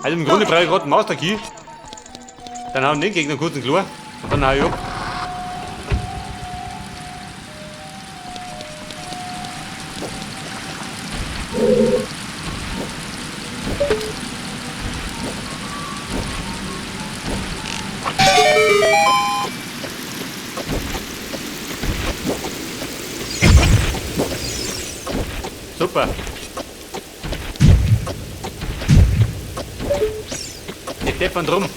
Also im Grunde brauche ich gerade einen Master Key. Dann hauen den Gegner kurz in Klo und dann hau ich ab. Super. Die Stefan drum.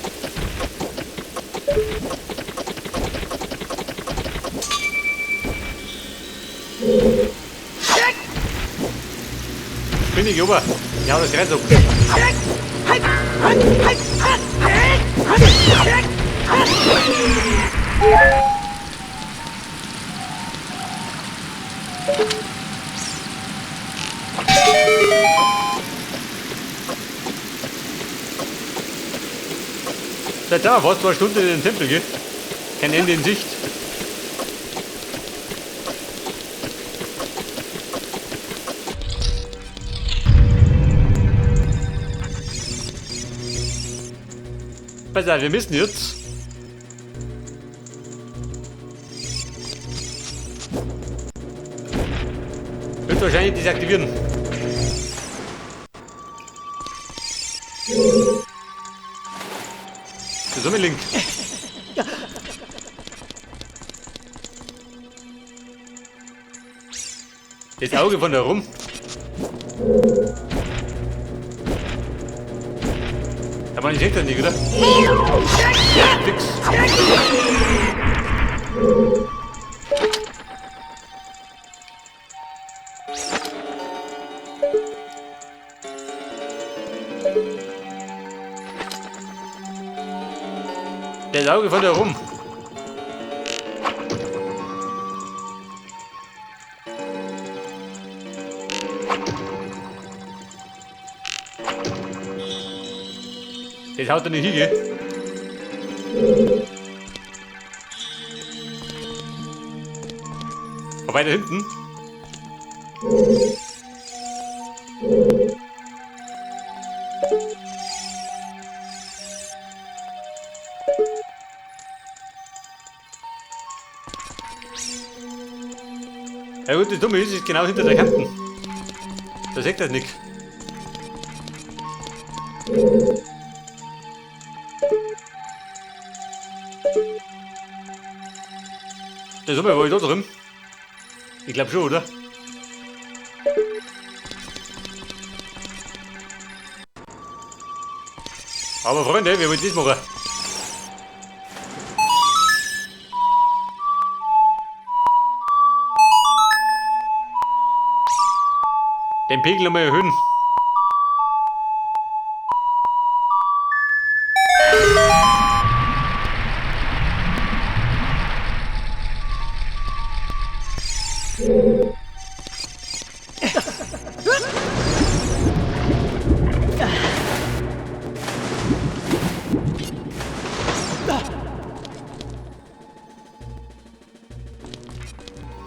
Bin ich über. Ja, das Kreuz ab. Seit da, fast 2 Stunden in den Tempel, gell? Kein Ende in Sicht. Pass auf, wir müssen jetzt. Wird wahrscheinlich deaktivieren. Das ist Link. Das Auge von da rum. Aber ich sehe das nicht, oder? Fix. Das Auge von da rum. Das haut er nicht hin, gell? Aber weiter hinten. Ja gut, das Dumme ist, ist genau hinter der Kanten. Da seht ihr nichts. Das Dumme war ich da drin. Ich glaube schon, oder? Aber Freunde, wir wollen das machen. Den Pegel nochmal erhöhen.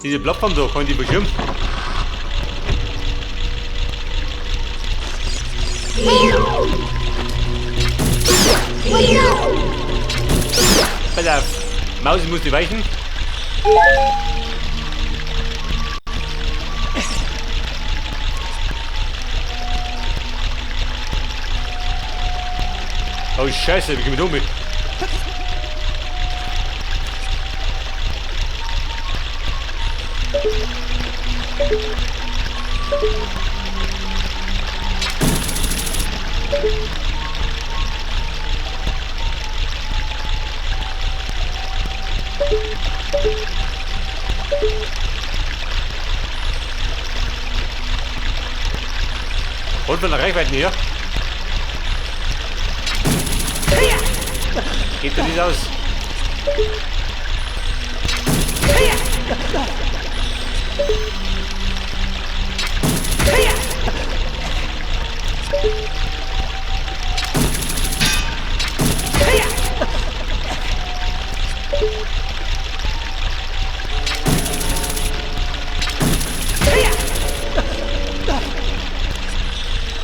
Diese Plattform da, kann ich die bestimmen? Pass auf, Maus, ich muss die weichen. Oh Scheiße, wie komme ich da mit? Und von der Reichweite her. Geht doch nicht aus.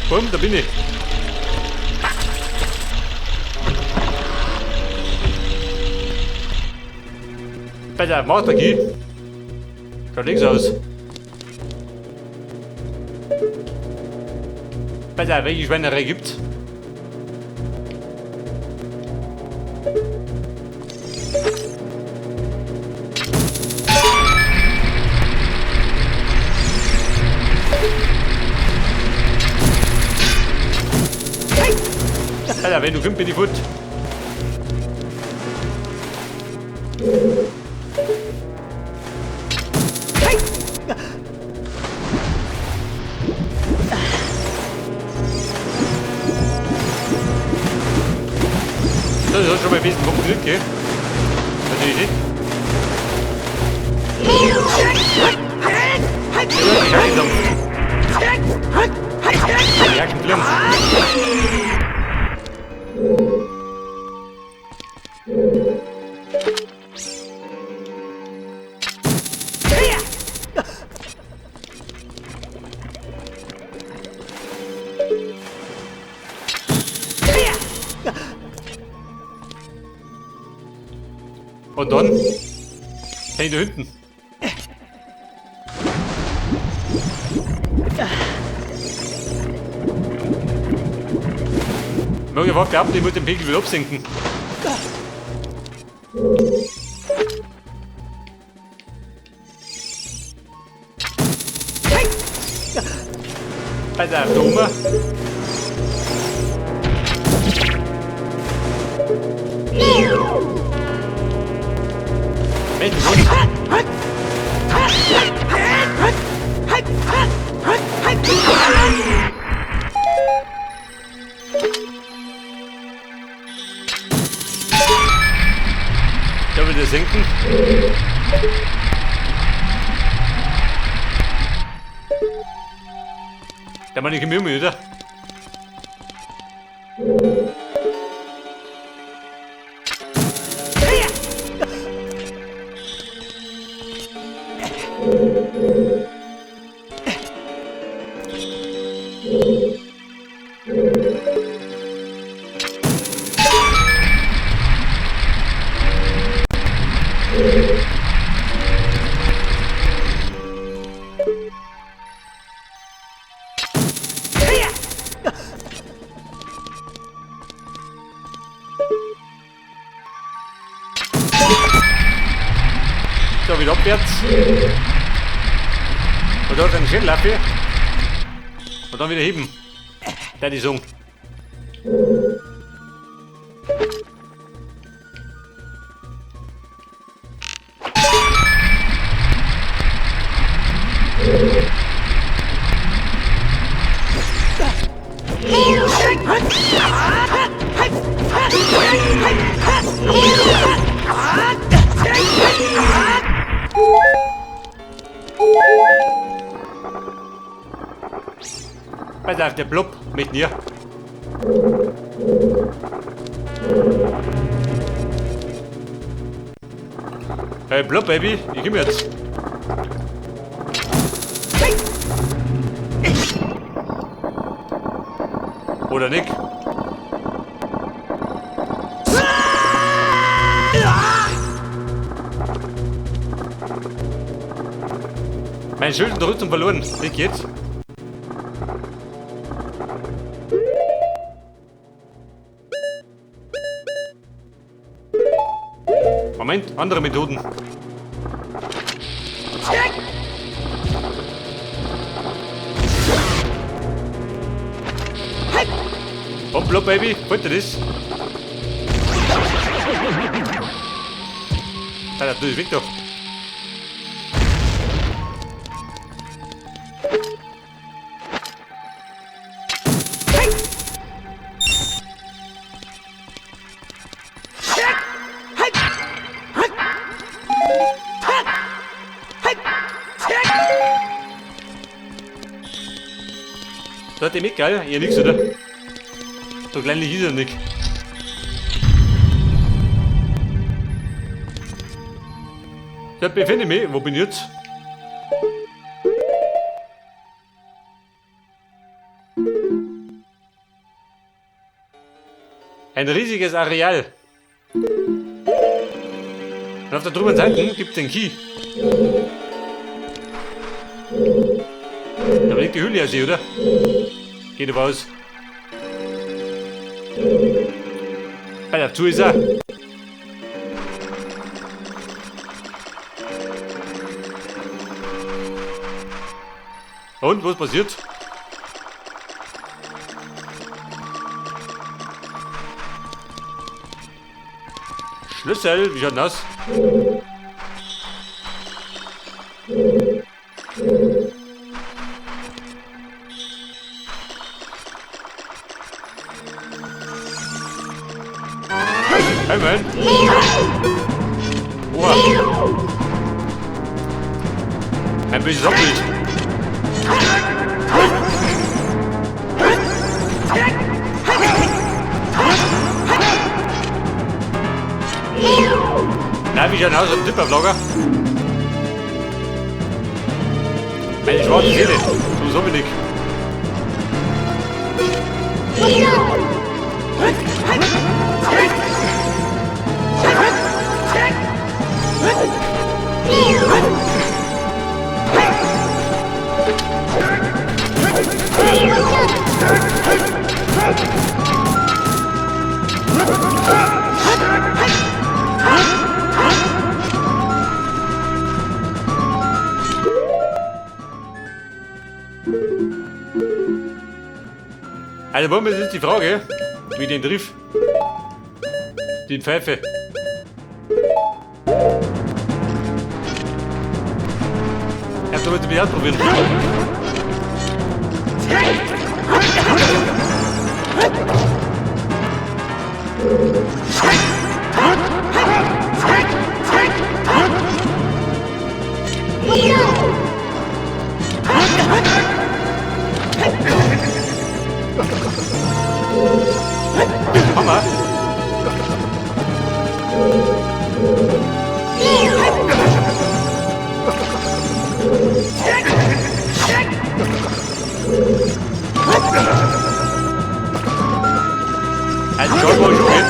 Bumm, da bin ich. Bei der Macht Key. Schaut links aus. Bei der welche Schweinerei gibt. Alter, wenn du kommst, bin ich fort. Das hat schon mal ein bisschen funktioniert, gell? Natürlich nicht. Ja, kein Und dann häng da hinten. Möge überhaupt behaupten, ich muss den Pegel wieder absenken. Pass auf, da oben. Mensch, Da wieder senken. Da meine ich mir wieder. So, wieder abwärts. Und da ist ein Schädel Und dann wieder heben. Da die Song. Pass auf, der Blob mit mir. Hey Blob, Baby, ich komm jetzt. Oder nicht? Mein Schild und Rüstung verloren. Nicht jetzt. Moment, andere Methoden. Hopp, Blob, Baby, wollt ihr das? Alter, du bist weg doch. Da hat der mit, geil? Ja, nix, oder? So klein ist er nicht. Da befinde ich mich. Wo bin ich jetzt? Ein riesiges Areal. Und auf der drüben Seite gibt es den Key. Da liegt die Hülle ja sie, oder? Geht aber aus. Alter, zu ist er. Und, was passiert? Schlüssel, wie schaut denn aus? Hey man! Oha! Ein böses Abbild! Nein, wie schaut denn aus? Ein Tipp-Vlogger? Meine schwarze Seele! So bin ich. Also, Bombe ist die Frage, wie den triff. Die Pfeife. Ich hab damit mich ausprobieren. Hammer. Also schon mal schon geht.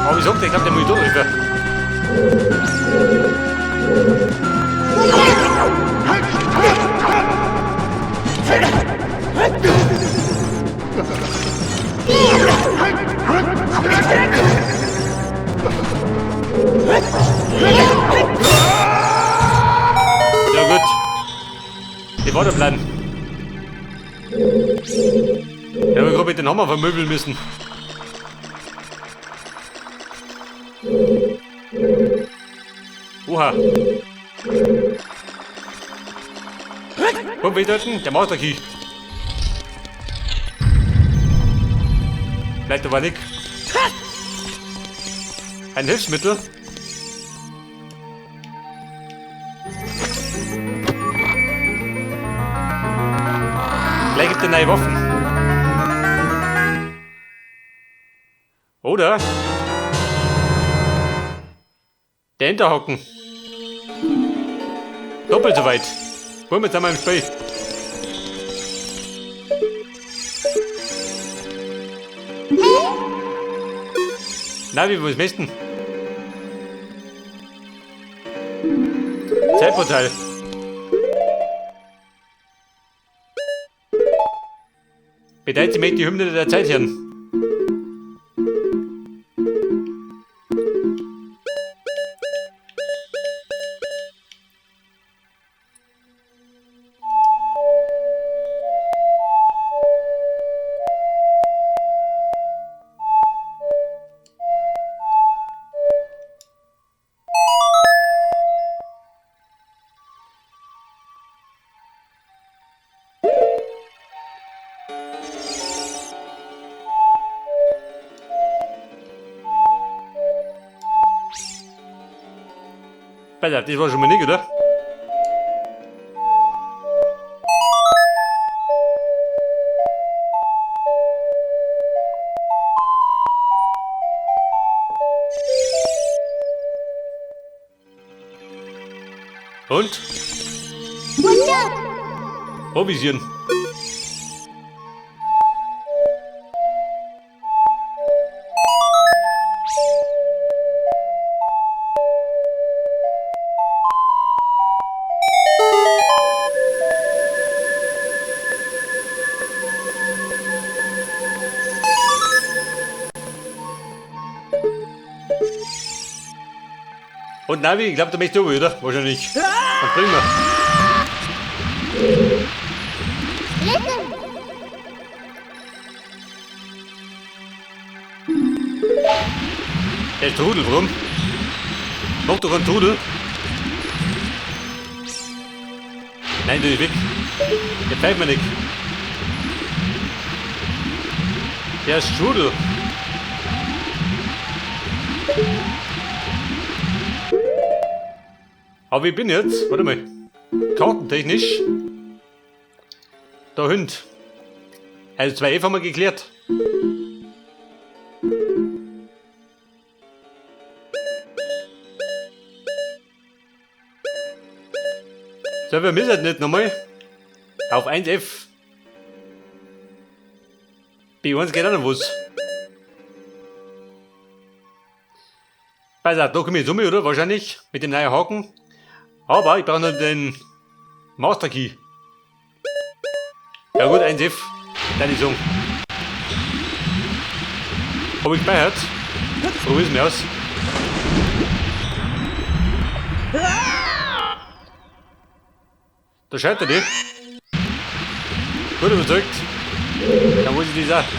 Aber ich sagte, ich glaube, der muss ich durchrufen. Ja gut. Die war der Plan. Ich habe gerade mit den Hammer vermöbeln müssen. Oha. Komm, wie dort? Der Master Key. Bleibt aber nicht. Ein Hilfsmittel. Gleich gibt er neue Waffen. Oder? Der Hinterhocken. Doppelt so weit. Wollen wir jetzt einmal im Spiel. Na, wie wollen wir es messen? Zeitportal. Bedeutet, sie möchte die Hymne der Zeit hören. Pass auf, das war schon mal nicht, oder? Und? Vorvisieren. Und Navi, ich glaube, du möchtest du oder? Wahrscheinlich. Dann bringen wir. Der Strudel, warum? Mach doch einen Strudel. Nein, du bist weg. Der pfeift mir nicht. Der Strudel. Aber ich bin jetzt, warte mal, kartentechnisch da hinten. Also 2F haben wir geklärt. So, wir müssen halt nicht nochmal auf 1F. B1 geht auch noch was. Pass auf, da komme ich jetzt um, oder? Wahrscheinlich. Mit dem neuen Haken. Aber ich brauche noch den Master Key. Ja gut, 1F. Deine Song. Hab ich gespeichert? Probier's mir aus. Da scheitert die. Gut überzeugt. Dann muss ich das auch.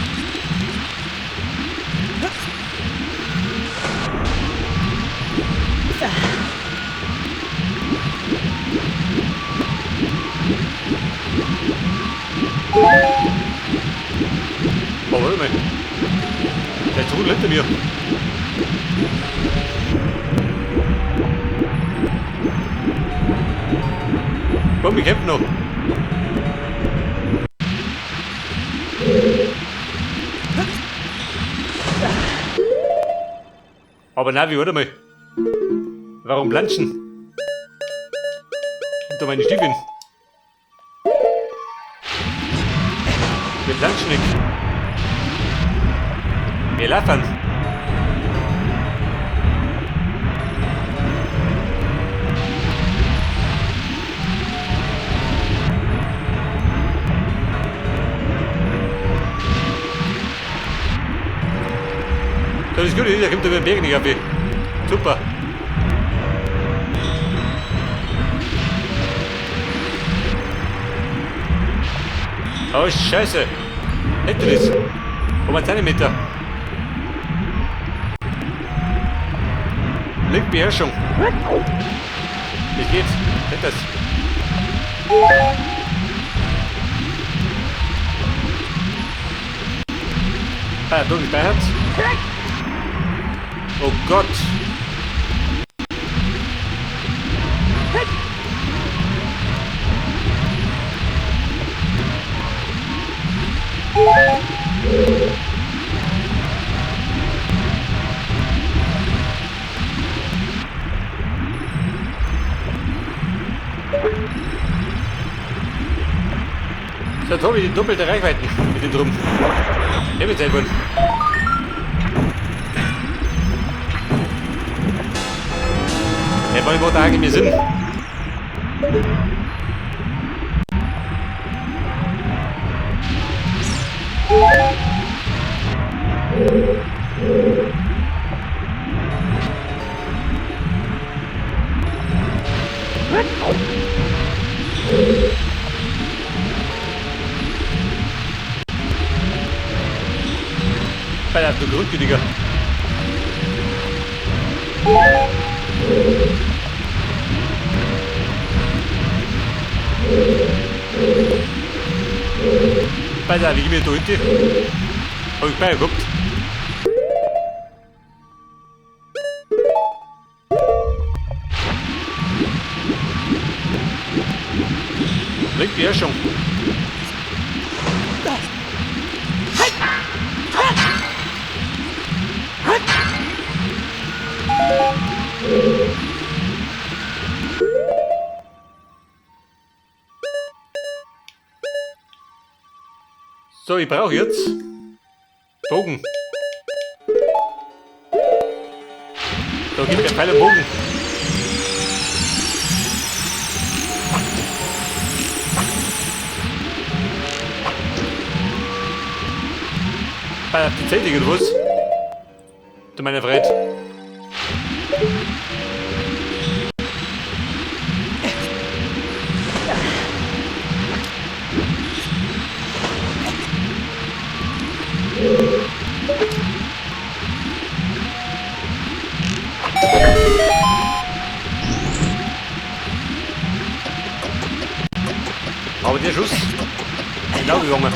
Oh, warte mal. Der Trudel hinter mir. Komm, wir kämpfen noch. Aber Navi, warte mal. Warum planschen? Hinter meine Stiefel. Wir planschen nicht. Wir laufen. Das ist gut, der kommt über den Berg nicht auf. Super. Oh Scheiße. Hätte das. Um einen Zentimeter. Linkbeherrschung. Das geht. Hätte das. Ah, du gespeichert. Oh Gott. So, Tobi, die doppelte Reichweite mit dem Drum. Lebenszeit. Ja, macht da eigentlich mehr Sinn? Alter, du Grundgütiger. Alter, wie gehen wir da hinten? Hab ich bei gehabt. Linkbeherrschung. So, ich brauche jetzt Bogen. Da gibt der Pfeil und Bogen. Bei die Zeit oder was? Du meine Fred. Genau gegangen.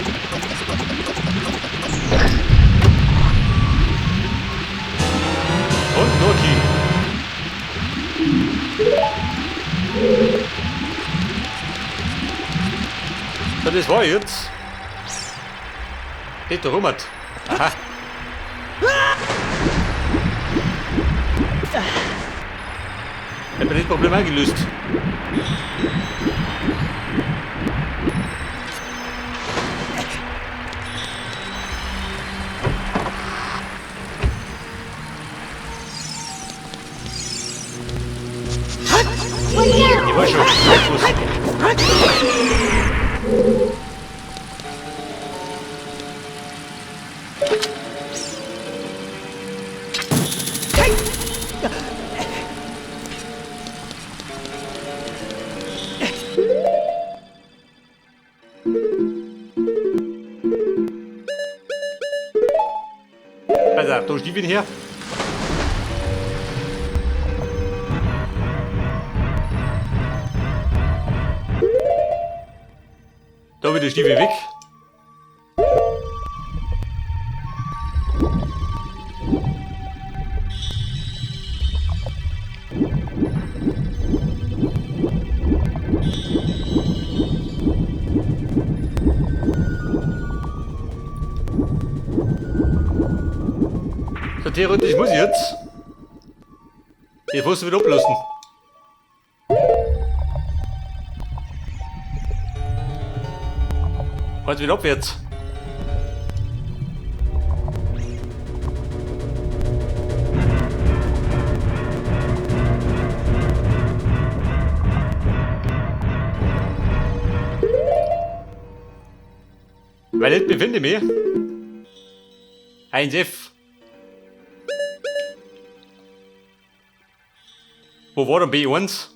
Und noch Key. So, das war jetzt. Geht da rum. Aha. Ich habe das Problem auch gelöst. Ich war schon. Pass auf, da Stiefel her. Da wieder Stiefel weg. So, theoretisch muss ich jetzt. Jetzt musst du wieder ablassen. Heute wieder abwärts. Weil ich befinde mich. 1F. Wo war denn B1?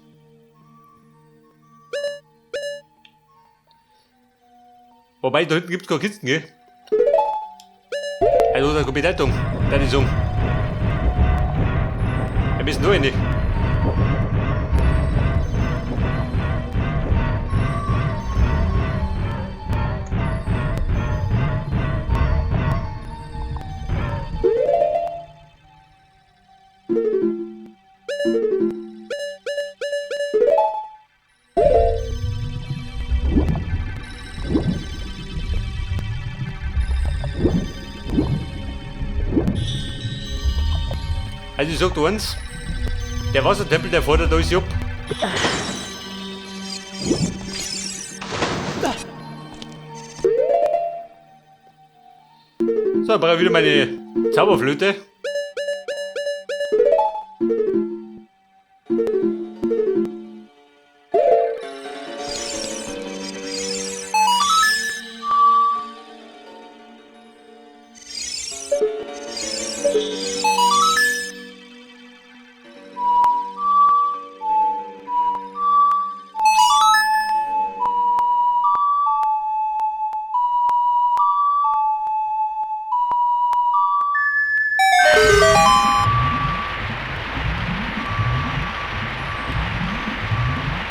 Wobei, da hinten gibt es keine Kisten, gell? Also, da kommt Bedeutung, da die sagen. Wir müssen da rein. Also ich sag dir eins, der Wassertempel, der fordert alles ab. So, dann brauche ich wieder meine Zauberflöte.